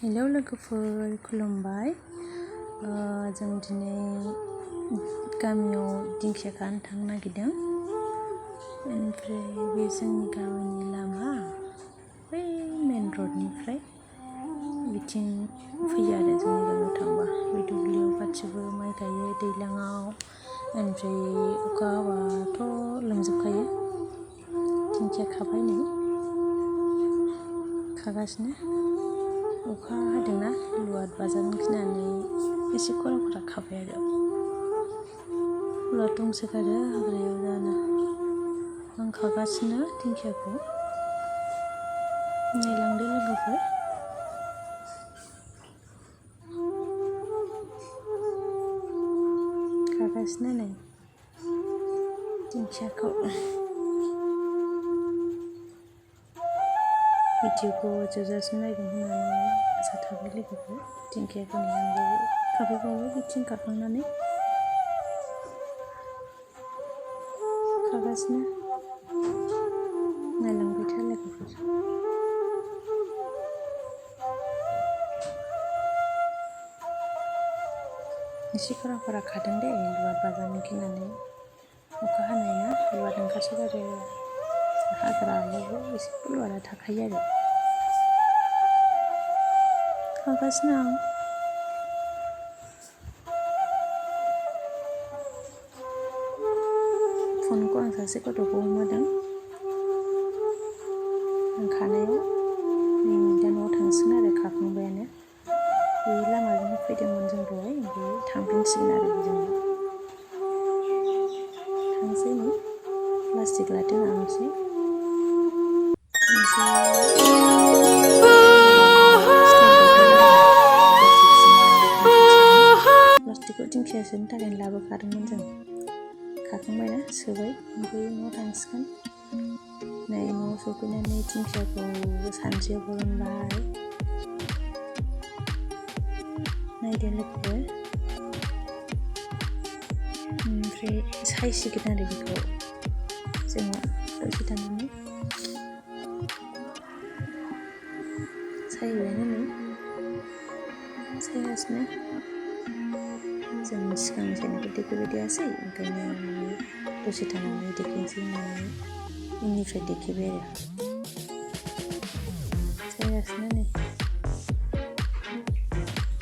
Hello लोगोफोर, खुलुमबाय। जों दिनै गामियाव दिंखिया खानो थांनो नागिरदों। ओमफ्राय बे जोंनि गामिनि लामा बै मेन रडनिफ्राय बिथिं फैयो आरो जोंनि गामियाव थांबा। बे दुब्लियाव गासिबो माइ गायो दैज्लाङाव। ओमफ्राय अखा हाबाथ' लोमजोबखायो। दिंखिया खाबाय नै खागासिनो। अखा हादोंना लुवाद बाजानो गिनानै एसे खरा खरा खाबाय आरो। लुवाद दंसोगारो हाग्रायाव जानो। आं खागासिनो दिंखियाखौ। नायलांदो लोगोफोर। खागासिनो नै दिंखियाखौ। भिडिअखौ जोबजासिम नायगोन होननानै आसा थाबाय लोगोफोर। दिंखियाखौ आंबो खाफैबावो बिथिं खाखांनानै खागासिनो। नायलांबाय था लोगोफोर। एसे खरा खरा खादों दे लुवाद बाजानो गिनानै। अखा हानाय ना लुवाद ओंखारसोगारो। हाग्रायावबो एसे लुवादा थाखायो आरो। खागासिनो आं। फनखौ आं सासे गथ'खौ हमहोदों। आं खानायाव नै दा न'आव थांसिगोन आरो खाखांबायानो। बे लामाजोंनो फैदोंमोन जों दहाय, ओमफ्राय थांफिनसिगोन आरो बेजोंनो। थांसै नै प्लास्टिक लादों आं एसे। प्लास्टिकखौ दिंखिया सोनो थाखायनो लाबोखादोंमोन जों। खाखांबायना सोबाय, ओमफ्राय न'आव थांसिगोन। नै न'आव सफैनानै दिंखियाखौ सानसेयाव बरनबाय। नायदो लोगोफोर। ओमफ्राय सायसिगोन आरो बेखौ जोङो दसे थानानै। सायबायानो नै सायगासिनो। जों सिगां सायनायखौ देखायबाय थायासै, ओंखायनो दसे थानानै देखायनोसै होननानै उननिफ्राय देखायबाय आरो। सायगासिनो नै।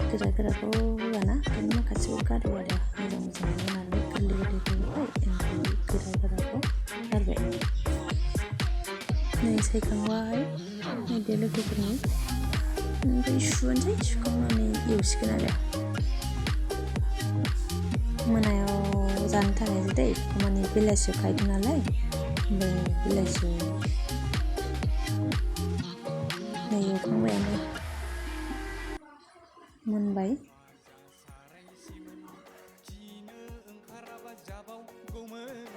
गोरा गोराखौ होआना, ओंखायनो माखासेखौ गारो आरो। मोजां मोजां होनानै गोरलै गोरलैखौ होबाय, ओमफ्राय गोरा गोराखौ गारबाय। नै सायखांबाय नायदो लोगोफोरनि। ओमफ्राय सुनोसै, सुखांनानै एवसिगोन आरो। मोनायाव जानो थाखायसो दै, माने बेलासियाव खाहैदों नालाय। ओमफ्राय बेलासियाव नै एवखांबायानो मोनबाय।